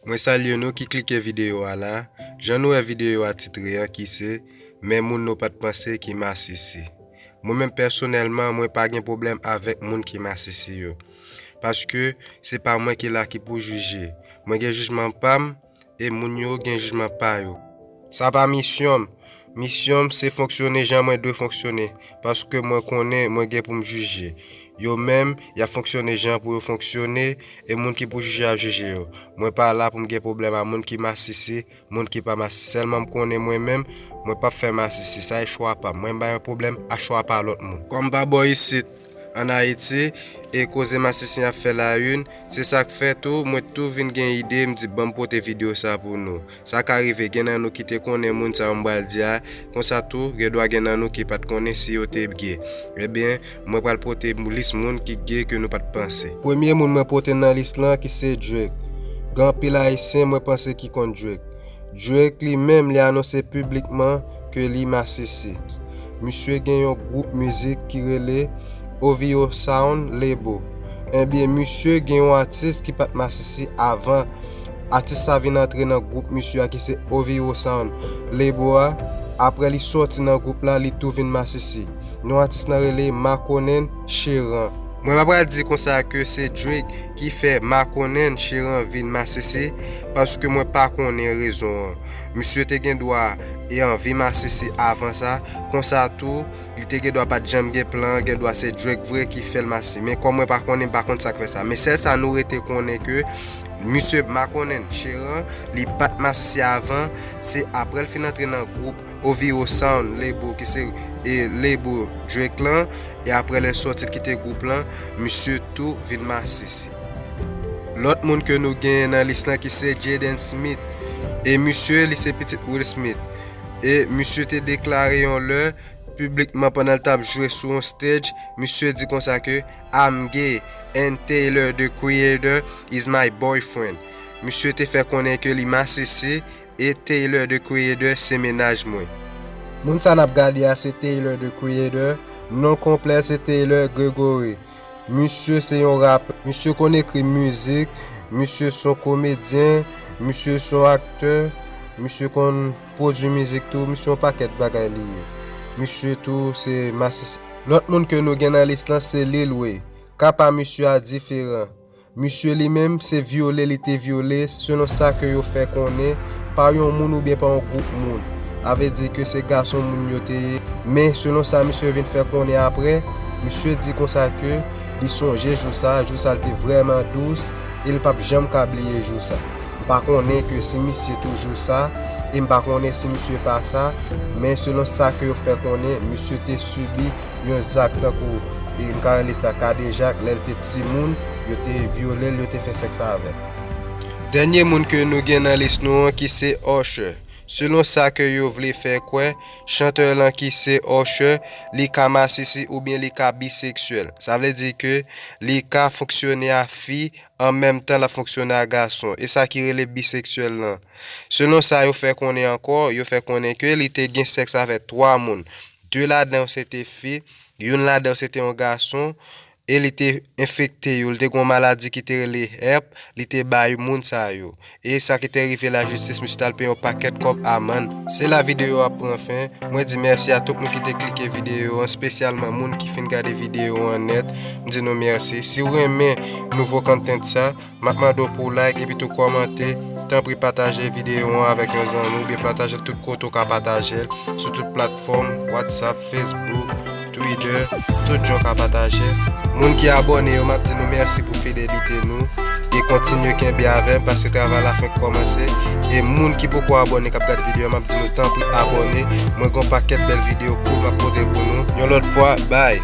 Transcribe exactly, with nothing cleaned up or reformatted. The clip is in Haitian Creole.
Mwen salye nou ki klike videyo a la. Jan nou wè videyo a titre an ki se Men moun nou pa t panse ki masisi. Mwen menm pèsonèlman, mwen pa gen pwoblèm avèk moun ki masisi yo. Paske se pa mwen ki la ki pou jije. Mwen gen jijman pa m, e moun yo gen jijman pa yo. Sa pa misyon m. Misyon m se fonksyone jan mwen dwe fonksyone, paske mwen konnen mwen gen pou m jije. Yo menm, y ap fonksyone jan pou yo fonksyone, e moun ki pou jije ap jije yo. Mwen pa la pou m gen pwoblèm a moun ki masisi, moun ki pa masisi. Sèlman m konnen mwen menm, mwen p ap fè masisi. Sa e chwa pa m. Mwen m pa gen pwoblèm a chwa pa lòt moun. Kòm m pa bò isit, ann Ayiti, e koze masisi ap fè la une, se sa k fè tou, mwen tou vin gen ide, m di, "Ban m pote videyo sa pou nou." Sa ka rive, gen nan nou ki te konnen moun sa yo m pral di a, konsa tou, gen dwa gen nan nou ki pa t konnen si yo te gay. Ebyen, mwen pral pote lis moun ki gay ke nou pa t panse. Premye moun mwen pote nan lis lan ki se Drake. Gen anpil Ayisyen mwen panse ki konn Drake. Drake li menm li anonse piblikman ke li masisi. Misye gen yon gwoup mizik ki rele O V O Sound Label. Ebyen, misye gen yon atis ki pa t masisi avan atis sa vin antre nan gwoup misye a ki se O V O Sound Label a. Apre li sòti nan gwoup la, li tou vin masisi. Non atis lan rele Makonnen Cheran. Mwen pa pral di konsa ke se Drake ki fè Makonnen Cheran vin masisi, paske mwen pa konnen rezon an. Misye te gen dwa e anvi masisi avan sa, konsa tou, li te gen dwa pa t janm gen plan, gen dwa se Drake vre ki fè l masisi. Men kòm mwen pa konnen, m pa konn sa k fè sa. Men sèl sa nou rete konnen ke misye Makonnen Cheran, li pa t masisi avan, se apre l fin antre nan gwoup O V O Sound Label ki se, e, label Drake lan, e apre lè l sòti l kite gwoup lan, misye tou vin masisi. Lòt moun ke nou genyen nan lis lan ki se Jaden Smith, e misye li se pitit Will Smith, e misye te deklare yon lè piblikman pandan l t ap jwe sou yon stage, misye di konsa ke "I'm gay and Tyler the Creator is my boyfriend." Misye te fè konnen ke li masisi e Tyler the Creator se mennaj mwen. Moun sa n ap gade a se Tyler the Creator, non l konplè se Tyler Gregory. Misye se yon rapè, misye konn ekri mizik, misye se yon komedyen, misye se yon aktè, misye konn pwodui mizik tou, misye yon pakèt bagay li ye. Misye tou se masisi. Lòt moun ke nou gen nan lis lan se Lil Wayne. Ka pa misye a diferan. Misye li menm, se vyole li te vyole, selon sa ke yo fè konnen, pa yon moun oubyen pa yon gwoup moun. A vle di ke se gason moun yo te ye. Men, selon sa misye vin fè konnen apre, misye di konsa ke li sonje jou sa, jou sa l te vrèman dous, e l p ap janm ka bliye jou sa. M pa konnen ke si misye toujou sa, e m pa konnen si misye pa sa, men selon sa ke yo fè konnen, misye te sibi yon zak tankou, e m ka rele sa kadejak, lè l te timoun, yo te vyole l, yo te fè sèks avè l. Dènye moun ke nou gen nan lis nou an ki se Usher. Selon sa ke yo vle fè kwè, chantè lan ki se Usher, li ka masisi oubyen li ka biseksyèl. Sa vle di ke li ka fonksyone a fi, an menm tan l ap fonksyone a gason. E sa ki rele biseksyèl lan. Selon sa yo fè konnen ankò, yo fè konnen ke li te gen sèks avèk twa moun. De ladan yo se te fi, youn ladan yo se te yon gason, e li te enfekte yo, li te gen yon maladi ki te rele herp, li te bay moun sa yo. E sa ki te rive lajistis, misye t al peye yon pakèt kòb amann. Se la videyo a ap pran fen. Mwen di mèsi a tout moun ki te klike videyo an, espesyalman moun ki fin gade videyo an nèt. M di nou mèsi. Si w renmen nouvo content sa, m ap mande w pou w like epi tou kòmante. Tanpri pataje videyo an avèk yon zanmi oubyen pataje l tout kote w ka pataje l, sou tout platfòm, WhatsApp, Facebook, Twitter, tout jan w ka pataje. Moun ki abòne yo, m ap di nou mèsi pou fidelite nou. E kontinye kenbe avè m paske travay la fenk kòmanse. E moun ki poko abòne k ap gad videyo a, m ap di nou tanpri abòne. Mwen gen yon pakèt bèl videyo cool m ap pote pou nou. Yon lòt fwa, bye!